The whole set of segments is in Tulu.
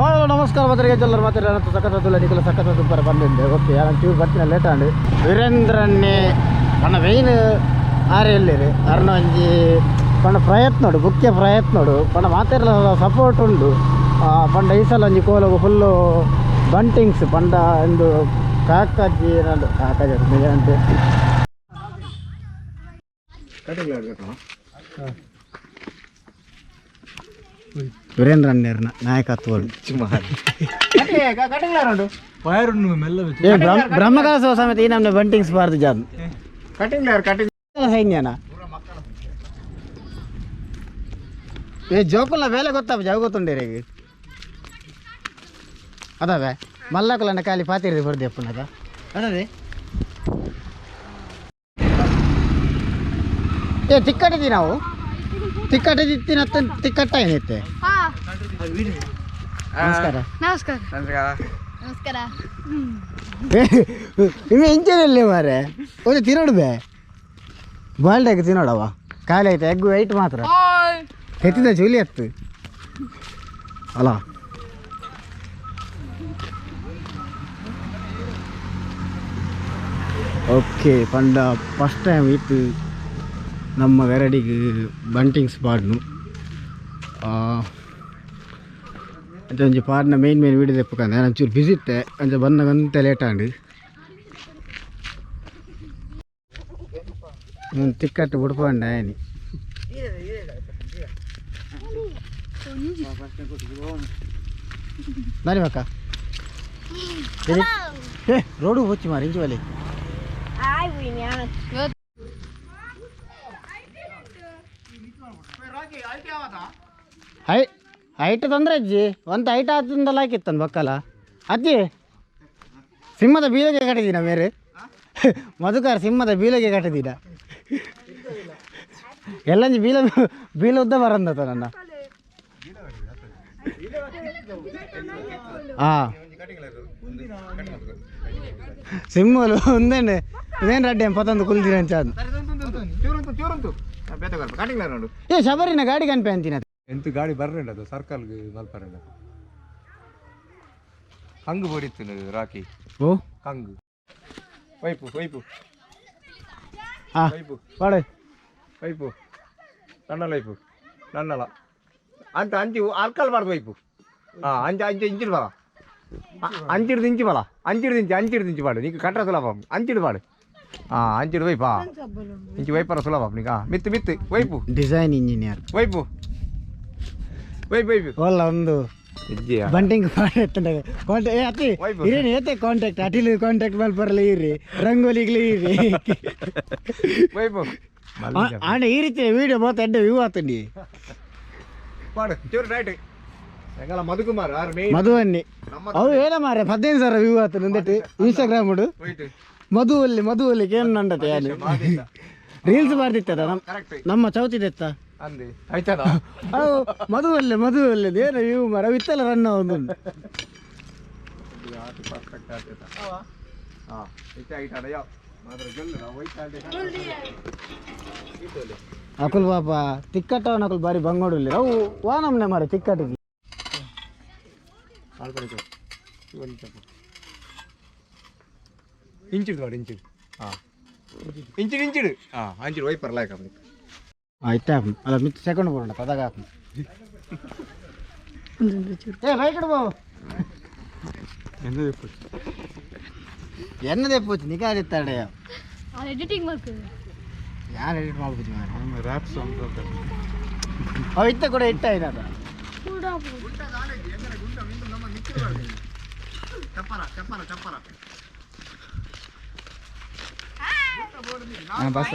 ಹಲೋ ನಮಸ್ಕಾರ ಮಾತ್ರೆ ಎಲ್ಲರೂ ಮಾತಾಡ ಸಖತ್ ನಿಖಲ ಸಖತ್ ಸೂಪರ್ ಬಂದಿದ್ದೆ. ಓಕೆ, ಯಾರು ಚೂರು ಬರ್ತೀನಿ ಲೇಟ್ ಆಂಡ್ ವೀರೇಂದ್ರನ್ನೇ ಪಂಡ ಮೇಯ್ನ್ ಆರೆ ಎಲ್ಲೇರು ಅರ್ನ ಒಂಜಿ ಪಂಡ ಪ್ರಯತ್ನ ಉಂಡು, ಮುಖ್ಯ ಪ್ರಯತ್ನ ಉಂಡು. ಪಂಡ ಮಾತೆರ್ಲ ಸಪೋರ್ಟ್ ಉಂಡು. ಪಂಡ ಈ ಸಲ ಒಂಜಿ ಕೋಲಗು ಫುಲ್ಲು ಬಂಟಿಂಗ್ಸ್ ಪಂಡ ಒಂದು ಕಾಕಾಜಿ ಏನಂದು ಕಾಕಾಜಿ ನಿಜ ಅಂತೆ. ವೀರೇಂದ್ರಣ್ಣರ್ನ ನಾಯಕತ್ವ. ಬ್ರಹ್ಮಕಲಶ ಸಮೇತ ಈ ನಮ್ನೆ ಬಂಟಿಂಗ್ಸ್ ಬಾರ್ದು ಜಾನ್ ಸೈನ್ಯನ ಏ ಜೋಕುಲ್ನ ಬೇಲೆ ಗೊತ್ತಪ್ಪ, ಜಾಗ ಗೊತ್ತುಂಡೆ ರೇಗಿ ಅದಾವೆ ಮಲ್ಲಕುಲನ್ನ ಖಾಲಿ ಪಾತಿರಿ ಬರ್ದಿ ಅಪ್ಪನದ ಅದೇ. ಏ ತಿಕ್ಕಟ್ಟಿದ್ದಿ ನಾವು ತಿಕ್ಕಟ್ಟಿದ್ದಿತ್ತಿನ ತಿಕ್ಕಟ್ಟ ಏನೈತೆ. ನಮಸ್ಕಾರ. ನಮಸ್ಕಾರ ನಮಸ್ಕಾರ. ಇನ್ನು ಇಂಚನಲ್ಲಿ ಮಾರೆ ಒಂದು ತಿನ್ನೋಡು ಬೇ, ಬಾಲ್ಡ್ ಎಗ್ ತಿನ್ನೋಡವ ಖಾಲಿ ಆಯ್ತು. ಎಗ್ ವೈಟ್ ಮಾತ್ರ ಕೆತ್ತಿದ ಜೂಲಿ ಹತ್ತು ಅಲ್ಲ. ಓಕೆ, ಪಂಡ ಫಸ್ಟ್ ಟೈಮ್ ಇತ್ತು ನಮ್ಮ ವೆರಡಿಗೆ ಬಂಟಿಂಗ್ಸ್ ಪಾಡ್ನು. ಅಂಚ ಒಂಜಿ ಪಾಡ್ನ ಮೇನ್ ಮೇನ್ ವೀಡಿಯೋ ದೆಪ್ಪುಕಂದೆ ನಾನು ಒಂಚೂರು ಬ್ಯುಸಿ ಇತ್ತೆ. ಅಂಚ ಬಂದಾಗ ಅಂತೆ ಲೇಟ್ ಆಂಡ್ ನಾನು ತಿಕ್ಕಟ್ಟು ಬುಡ್ಪಂಡ ಆಯ್ನಿ ದಾನಿ ಬಕ್ಕ. ಏ ರೋಡು ಹೋಚಿ ಮಾರಿ ಇಂಚು ಬಲೆ. ಹೈ ಹೈಟ್ ತೊಂದರೆ ಅಜ್ಜಿ, ಒಂದು ಹೈಟ್ ಆದಿಂದಲ್ಲ ಹಾಕಿತ್ತನ್ ಬಕ್ಕಲ ಅಜ್ಜಿ. ಸಿಂಹದ ಬೀಲಗೆ ಕಟ್ಟಿದ್ದೀನ ಮೇರೆ ಮಧುಕರ್, ಸಿಂಹದ ಬೀಲಗೆ ಕಟ್ಟಿದ್ದೀನ ಎಲ್ಲಂಜಿ ಬೀಲ ಬೀಲ ಉದ್ದ ಬರಂದತ ನನ್ನ. ಹಾಂ, ಸಿಂಹಲು ಒಂದೇನೆ ಇದೇನು ರಡ್ಡೆ ಪತ್ತೊಂದು ಕುಲ್ದಿನ ಅಂಚ. ಏ ಶಬರಿನ ಗಾಡಿ ಕನ್ಪೆ ಅಂತೀನಿ. ಎಂತ ಗಾಡಿ ಬರ್ರಂಡ ಅದು ಸರ್ಕಲ್ ಮಲ್ಪರಂಡ ಹಂಗು ಬಡಿತು ರಾಕಿ. ಓ ಹಂಗು ಪೈಪು ಪೈಪು. ಹಾಂ. ಪೈಪು. ಪಾಡು. ಪೈಪು ನನ್ನ ಲೈಫು ನನ್ನಲ್ಲ ಅಂತ ಅಂಚು ಆಲ್ಕಲ್ ಬಾರ್ದು ಪೈಪು. ಹಾಂ, ಅಂಚು ಅಂಚು ಇಂಚಿಡು ಬಲ, ಅಂಚಿಡ್ದು ಇಂಚು ಬಲ, ಅಂಚಿಡ್ದು ಇಂಚು, ಅಂಚಿಡ್ದು ಇಂಚು ಪಾಡು. ನೀಕು ಕಟ್ಟ ಸುಲಭ, ಅಂಚಿಡು ಪಾಡು. ಹಾಂ, ಅಂಚಿಡು ವೈಪ್. ಹಾಂ, ಇಂಚು ವೈಪರ ಸುಲಭ ನೀಕ. ಮಿತ್ತು ಮಿತ್ತು ವೈಪು. Design engineer. ವೈಪು ವೈಪ್ ವೈಪು. ಓಲ್ಲ ಒಂದು ಇಜ್ಜಿಯಾ? ಬಂಟಿಂಗ್ ಕಾಂಟ್ಯಾಕ್ಟ್ ಏ ಅತಿ ವೈಪು. ಇರೇನು ಏತೆ ಕಾಂಟ್ಯಾಕ್ಟ್ ಅಟಿಲ್ ಕಾಂಟ್ಯಾಕ್ಟ್ ಮಲ್ಪರಲ್ಲ ಇರಿ, ರಂಗೋಲಿಗ್ಲಿ ಇರಿ. ವೈಪು. ಆಂಡ ಈ ರೀತಿ ವಿಡಿಯೋ ಬೋತ ಎಡ್ಡೆ ವ್ಯೂ ಆತಂಡಿ. ಪಾಡು ಚೂರು ರೈಟ್ ಎಂಗಲ ಮಧುಕುಮಾರ್ ಆರ್ ಮೇನ್. ಮಧುವನ್ನಿ. ನಮ್ಮ ಅವು ಏನ ಮಾರೆ 15,000 ವ್ಯೂ ಆತಂಡು ಒಂದೆಟ್ಟು ಇನ್ಸ್ಟಾಗ್ರಾಮ್ ಉಡು. ವೈಟ್. ಮಧುವಲ್ಲಿ ಮಧುವಲ್ಲಿ ಏನು ನಂಡತೆ ಯಾನು ರೀಲ್ಸ್ ಮಾಡ್ದಿತ್ತದ ನಮ್ಮ ಕರೆಕ್ಟ್. ನಮ್ಮ ಚೌತಿದೆತ್ತ. ಅಂದೆ ಆಯ್ತದ. ಅವು ಮಧುವಲ್ಲೆ ಮಧುವಲ್ಲೆ ಏನು ವ್ಯೂ ಮರ ಇತ್ತಲ್ಲ ರನ್ನ ಒಂದು. ಪರ್ಫೆಕ್ಟ್ ಆಗ್ತದೆ. ಹಾಂ, ಇತ್ತೆ ಐಟ್ ಅಡ ಯಾವ ಮಾತ್ರ ಜೊಲ್ಲು ನಾವು ವೈಟ್ ಆಡೆ. ಅಕುಲ್ ಪಾಪ ತಿಕ್ಕಟ್ಟವನ ಅಕುಲ್ ಬಾರಿ ಬಂಗೋಡುಲ್ಲಿ ಅವು ವಾ ನಮ್ನೆ ಮಾರೆ ತಿಕ್ಕಟ್ಟು. ಇಂಚಿಡು ನೋಡಿ ಇಂಚಿಡು. ಹಾಂ, ಇಂಚಿಡು ಇಂಚಿಡು. ಹಾಂ, ಅಂಚಿಡು ವೈಪರ್ ಲಾಯ್ಕ. ಇತ್ತೆ ಹಾಕು ಅಲ್ಲ ಮಿತ್ ಸೆಕೆಂಡ್ ಬೋಂಡ ಪದಾಗ ಹಾಕು. ಏ ಬೈಕ್ ಇಡ್ಬೋ. ಎಂತ? ಎನ್ನದೇ ಪೂಚಿ ನಿಗಾದಿತ್ತಾಡೆ. ಎಡಿಟಿಂಗ್ ಮಾಡ್ತೀವಿ. ಯಾರು ಎಡಿಟ್ ಮಾಡ್ಬೋದು ಮಾರೆ? Rap song. ಅವು ಇತ್ತ ಕೂಡ ಇಟ್ಟ ಏನಾದ. ಬಸ್.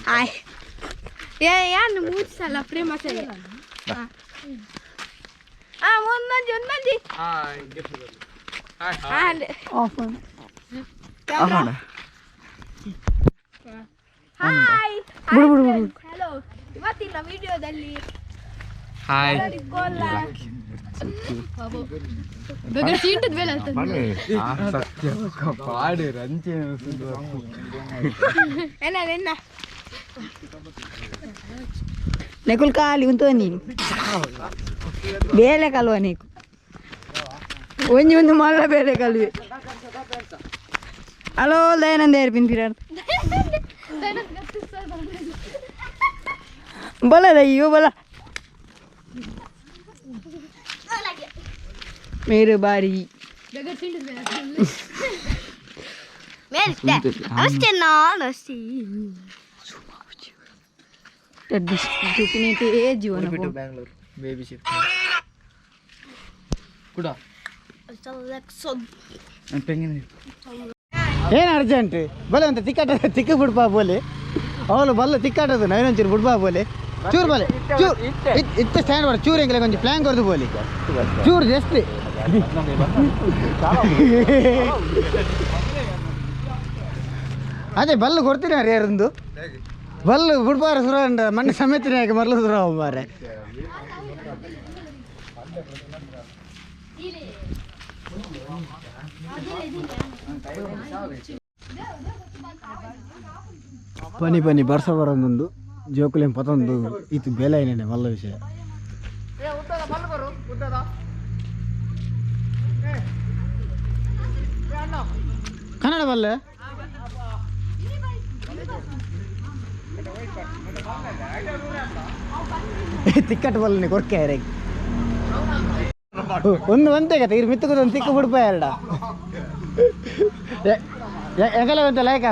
ಹಾಯ್ ಏ ಯಾನು ಮೂರು ಸಲ ಪ್ರೇಮ ಸಲ. ಆ ಒಂದೊಂದು ಒಂದೊಂದು. ಹಾಯ್ ಬಿಡು ಬಿಡು ಬಿಡು. ಹಲೋ, ಇವತ್ತಿನ ವಿಡಿಯೋದಲ್ಲಿ ಹಾಯ್. ಸತ್ಯ ಪಾಡು ರಂಚೆ. ಎನ್ನ ಎನ್ನ. ನೆಕುಲ್ ಖಾಲಿ ಉಂತು ನೀನು ಬೇಲೆ ಕಲ್ವ ನೀಕು ಒಂಜಿ ಒಂದು ಮಲ್ಲ ಬೇಲೆ ಕಲ್ವಿ ಹಲೋ ದಯಾನಂದ ಏರ್ಪಿನ್ ಫಿರಾರ್ ಬಲ ದಯ್ಯೋ ಬಲ ಮೇರು ಬಾರಿ ಜೀವನ ಬ್ಯಾಂಗ್ಳೂರ್ ಬೇಬಿ ಶಿಪ್ ಏನು ಅರ್ಜೆಂಟ್ ಬಲೆ ಅಂತ ತಿಕ್ಕಾಟ ತಿಕ್ಕ ಬಿಡ್ಪಾ ಬೋಲಿ ಅವಳು ಬಲ್ಲ ತಿಕ್ಕಾಟದು ನೈನೊಂಚೂರು ಬಿಡ್ಪಾ ಬೋಲಿ ಚೂರು ಬಲೆ ಚೂರು ಇತ್ತ ಸ್ಟ್ಯಾಂಡ್ ಮಾಡ ಚೂರು ಎಂಗ್ಲೆ ಕೊಂಚ ಪ್ಲ್ಯಾನ್ ಕೊರ್ದು ಬೋಲಿ ಚೂರು ಜಾಸ್ತಿ ಅದೇ ಬಲ್ಲು ಕೊಡ್ತೀನಿ ಯಾರಿಂದು ಬಲ್ಲು ಬಿಡ್ಬಾರ ಸುರ ಮಣ್ಣು ಸಮೇತನೇ ಯಾಕೆ ಮರಳು ಸುರ ಮಾರೆ ಪನಿ ಪನಿ ಬರ್ಸ ಬರೋದೊಂದು ಜೋಕುಲೇಂ ಪತೊಂದು ಇತ್ತು ಬೇಲೆ ಏನೇನೆ ಮಲ್ಲ ವಿಷಯ. ಕನ್ನಡ ಬಲ್ಲೆ ತಿಕ್ಕಟ್ಟು ಬಲ್ಲನೆ ಕೊರ್ಕೆ ಒಂದು ಒಂತೆ ಕತೆ ಇರು ಮಿತ್ತುಕುದು ಒಂದು ತಿಕ್ಕು ಬಿಡ್ಪ ಎರಡ ಎಗಲ ಒಂತೆ ಲೈಕ್